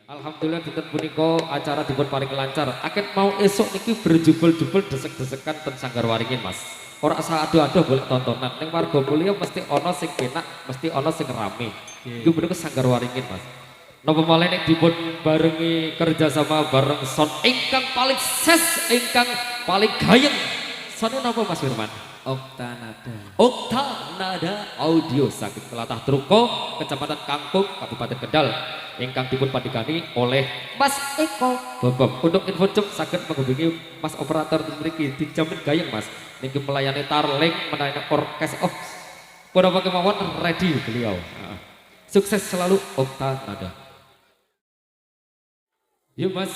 Alhamdulillah dinten punika acara dipun paring lancar. Aket mau esuk niki berjubel-jubel desek-desekan ten Sanggar Waringin, Mas. Ora usah adoh-adoh golek tontonan. Ning warga mulya mesti ana sing penak, mesti ana sing rame. Iku punika Sanggar Waringin, Mas. Napa malih nek dipun barengi kerjasama bareng sound ingkang paling ses, ingkang paling gayeng. Sound napa, Mas Firman? Oktanada. Okta Nada Audio saking Telatah Truko, Kecamatan Kangkung, Kabupaten Kendal, ingkang dipun pandegani oleh Mas Eko Bobom. Untuk info cep saged menghubungi Mas operator mriki, dijamin gayeng, Mas. Niki melayani tarling, melayani orkes, oh punapa kemawon ready beliau. Heeh. Sukses selalu, Okta Nada. Yuk, Mas,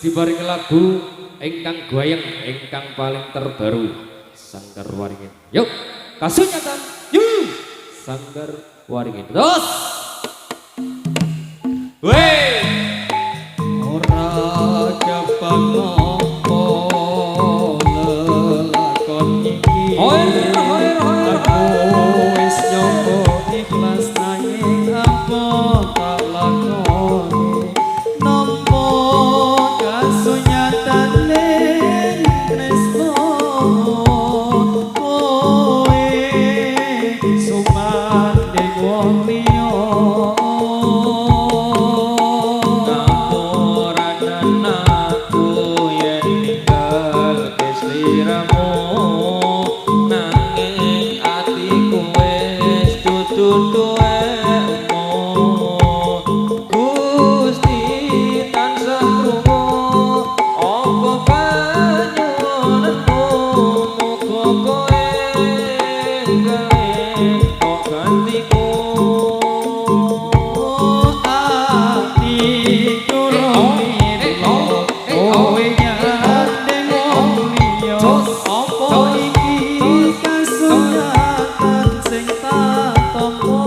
dibarengi lagu ingkang goyeng, ingkang paling terbaru, Sanggar Waringin. Yuk, kasunyatan. Yuk, Sanggar Waringin. Terus. Wey. Ora gampang nampa lelakon iki. Hoir, hoir, hoir. Aku wis nyoba ikhlas, nanging apa tak lakoni, nampa kasunyatane tresno kowe sumandhing wong liya. Ngapuranen aku yen ninggalke sliramu, nanging atiku wis dudu duwekmu. Gusti tansah krungu apa panyuwunanku, muga kowe entuk gantiku. Ati durung lilo, kowe nyandeng wong liya. Apa iki kasunyatan sing tak tampa?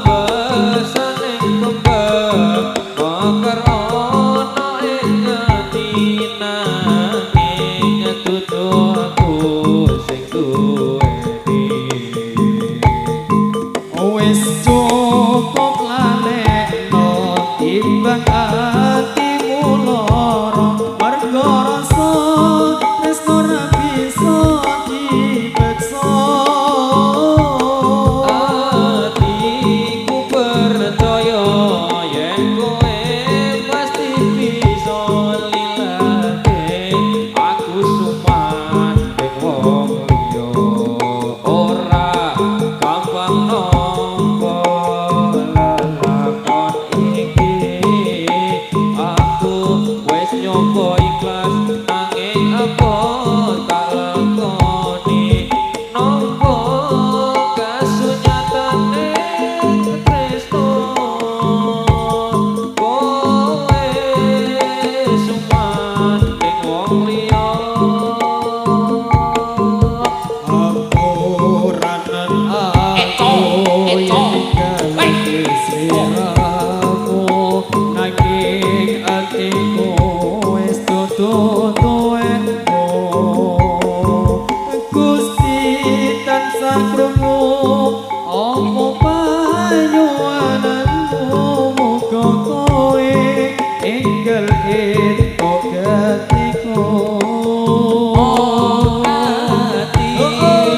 Bebesaning kembang mekar ana ing ati, nanging dudu aku sing duweni. Wis cukup lalekno timbang atimu lara, mergo rasa tresno ra bisa dipeksa. Atiku percaya yen kowe pasti bisa lilake aku sumandhing wong liya. Ora gampang nampa lelakon iki. Aku wis nyoba ikhlas, nanging apa tak lakoni, nampa kasunyatane tresno kowe sumandhing wong liya. Hampuranen aku yen ninggalake sliramu, nanging atiku wis dudu duwekmu. Gusti tansah krungu apa panyuwunanmu, muga kowe enggal entuk gantiku. Ati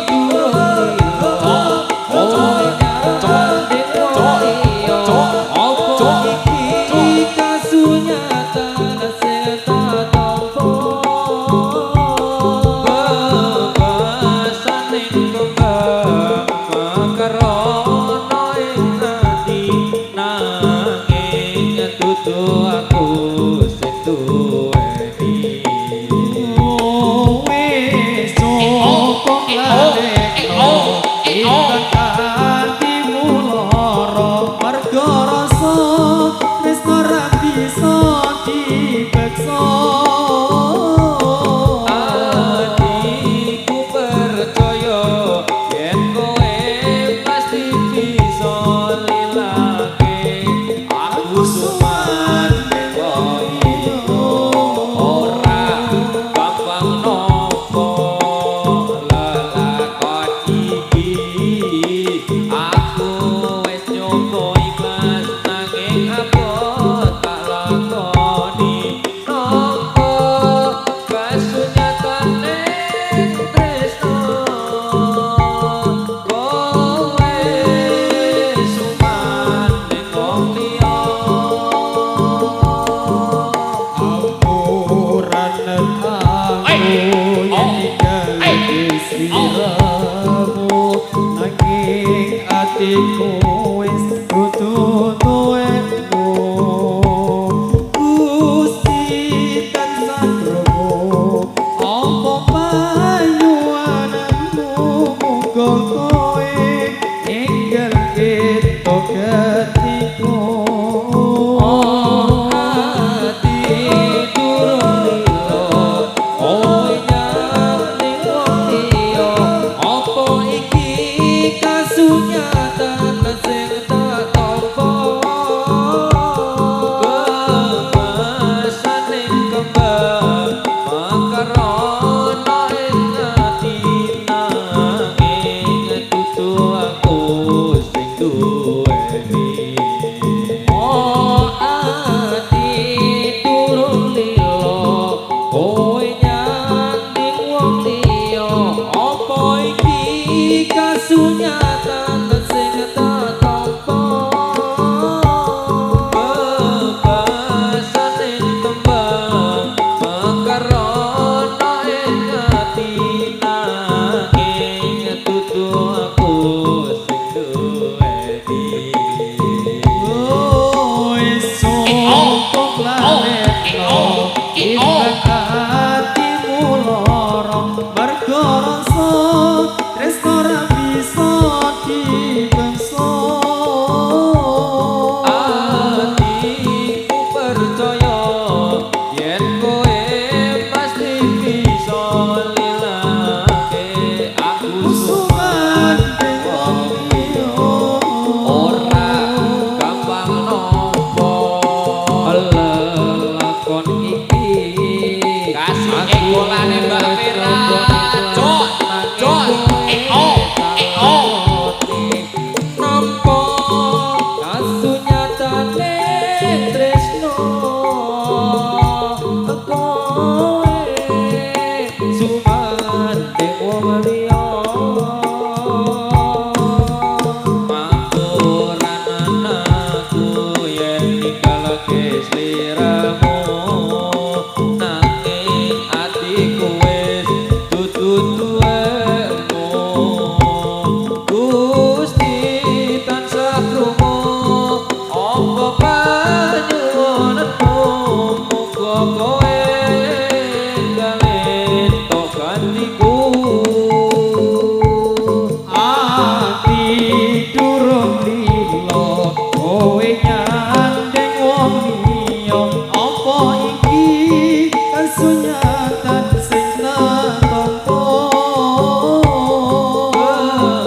durung lilo, kowe nyanding wong liya. Apa iki kasunyatan sing tak tampa? Bebesaning kembang sliramu nanging atiku wis dudu duwemu. Gusti tansah krungu apa panyuwunanmu, muga kowe enggal entuk gatiku. Oh ati durung lila kowe nyanding wong liya, apa iki kasunyatan sing tak tampa? Kemesaning kembang mekar ana ing ati, nanging dudu aku sing duweni. Oh ati durung lila kowe nyanding wong liya, apa iki kasunyatan sing tak tampa? Bebasaning tembang mekar ana ing ati, nanging dudu aku sing duweni. Wis cukup lalekno timbang atimu lara, mergo rasa tresno ra bisa dibengso. Atiku percaya yen kowe pasti bisa lilake aku Sumandhing wong liya ora gampang nampa. Lelakon iki Kasih ekolane Mbak Vera. Cok, cok, oh, oh. Nampa kasunyatane tresno kowe sumandhing wong liya. Mapuranan aku yen ninggalake sliramu, nanging atiku wis dudu duwemu. Gusti tansah krungu apa panyuwunanmu, muga kowe enggal entuk gantiku. Ati durung lila kowe nyandeng wong liya, apa iki kasunyatan sing tak tampa?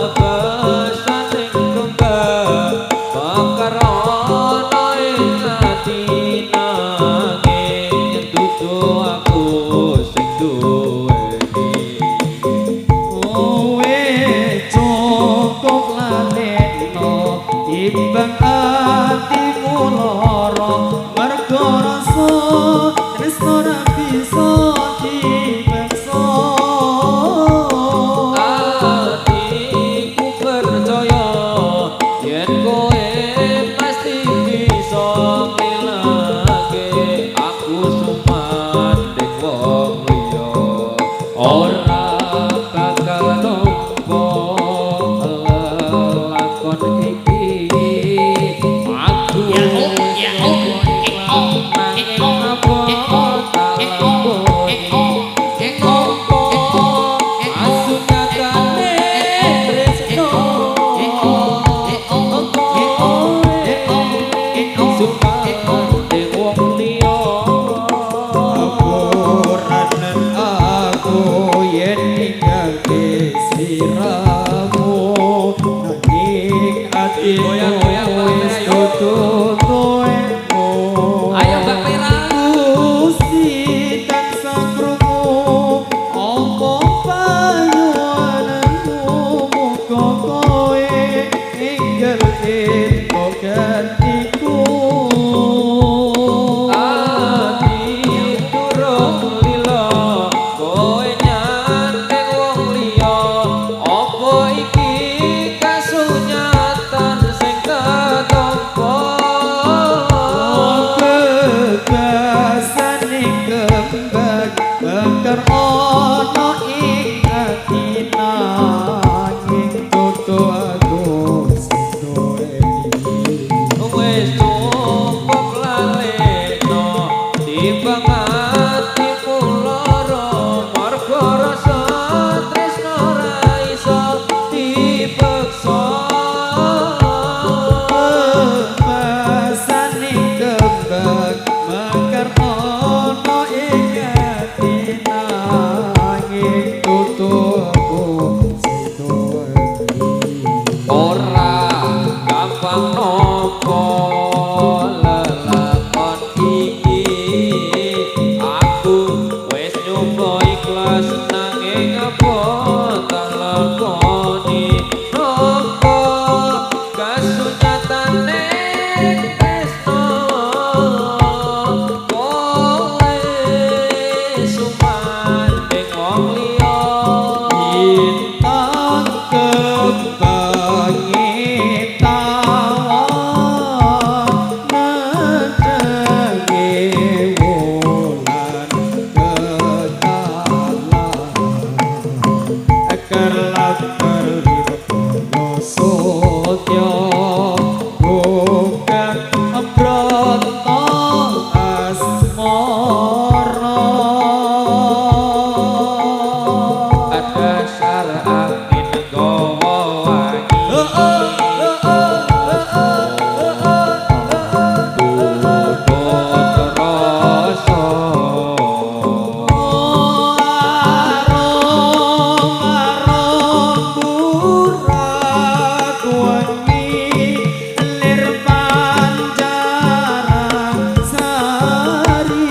Bebasaning kembang mekar ana ing ati, nanging dudu aku sing duweni. Kowe cukup lalekno timbang atimu lara, mergo rasa tresno ra bisa dibeksa. Atiku percaya yen kowe pasti bisa ngelake aku sumandhing wong liya. Ora bakal nampa lelakon iki aku nanging apa tak lakoni nampa kasunyatane tresno kowe sumandhing wong liya. Apuranen aku yen ninggalke sliramu, nanging atiku Goyang-goyang, Mbak wis Vera, yo. dudu duwemu. Ayo Mbak Vera. Gusti tansah krungu apa panyuwunanmu, muga kowe enggal entuk gantiku. Ati durung lila kowe nyandeng wong liya, apa iki kasunyatan sing ketampa? Bebasane kembang mekar ana ing ati nanging Dudu aku sing duweni. Wis cukup lalekno timbang atimu lara mergo rasa tresno ra iso dipeksa. Pesane kembang mekar ana ing ati nanging dudu aku sing duweni. Ora gampang nampa lelakon iki, aku wis nyoba ikhlas nanging apa tak lakoni nampa kasunyatane tresno kowe sumandhing wong liya. Lintang kembange tawon nedenge wulan kekalan kerlap kerlip kaya sotya bukan brata asmara. Dasar angin gawa wangi tutut rasa. Arom arom burak wangi lir pancaran sari.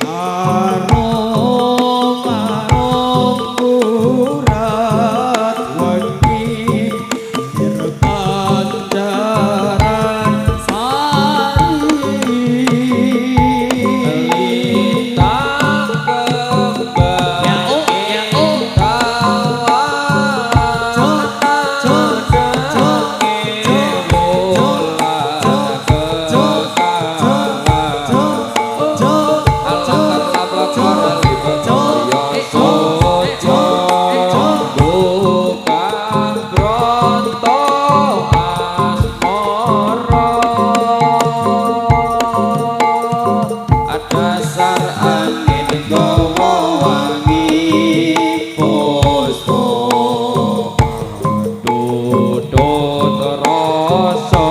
Arom arom burak wangi lir pancaran sari. Lintang kembange tawon nedenge wulan kekalan bukan bronto asmara. Dasar angin gawa wangi puspa tutut rasa.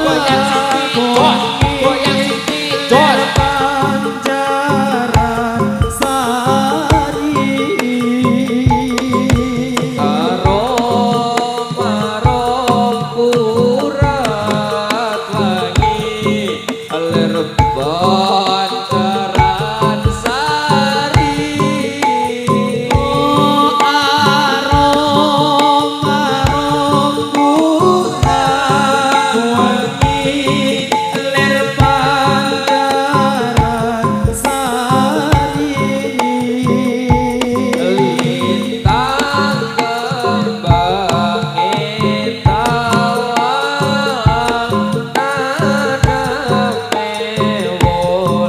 Goyang siti, jos, goyang siti, jos. Pancaran sari. Arom arom urat wangi lir pancaran sari. Arom arom burak wangi lir pancaran sari. Lintang kembange tawang nadame wulan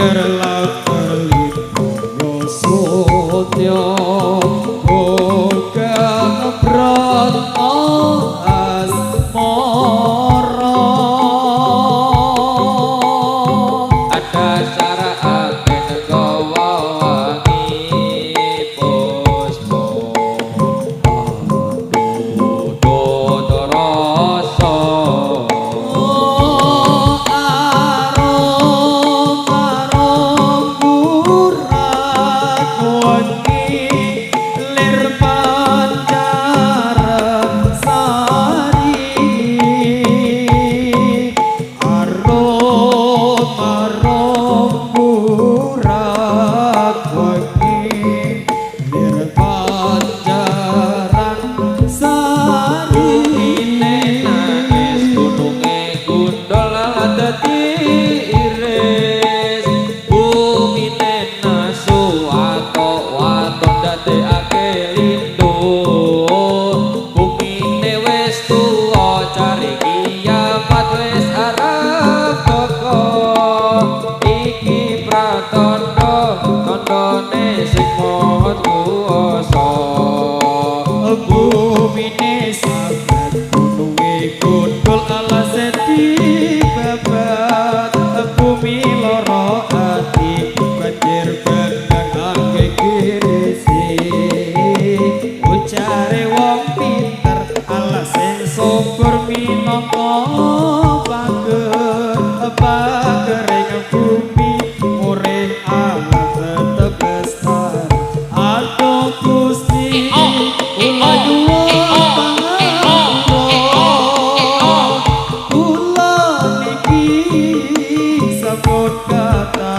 Kerlap kerlip kaya sotya bogang brata asmara. Ada sara angin gawa wangi puspa Aduh rasa. Arum arum burak wangi lir pancaran sari. Arum arum burak wangi lir pancaran sari. Bumine nangis, gununge gundul dadi iris. Bumine nasu waton dadekake lindu. Bumine wis tuwa, cari kiamat wis arep teka. Iki pratandha tandane sing maha kuwasa. Bumine sabat, gununge gundul, alase dibabat. Bumi loro ati, banjir bandang akeh kirisi. Ucare wong pinter, alase subur minangka pager pagering bumi murih, alam tetep lestari. Aduh Gusti, kula nyuwun pangapura, kula niki sampun kathah.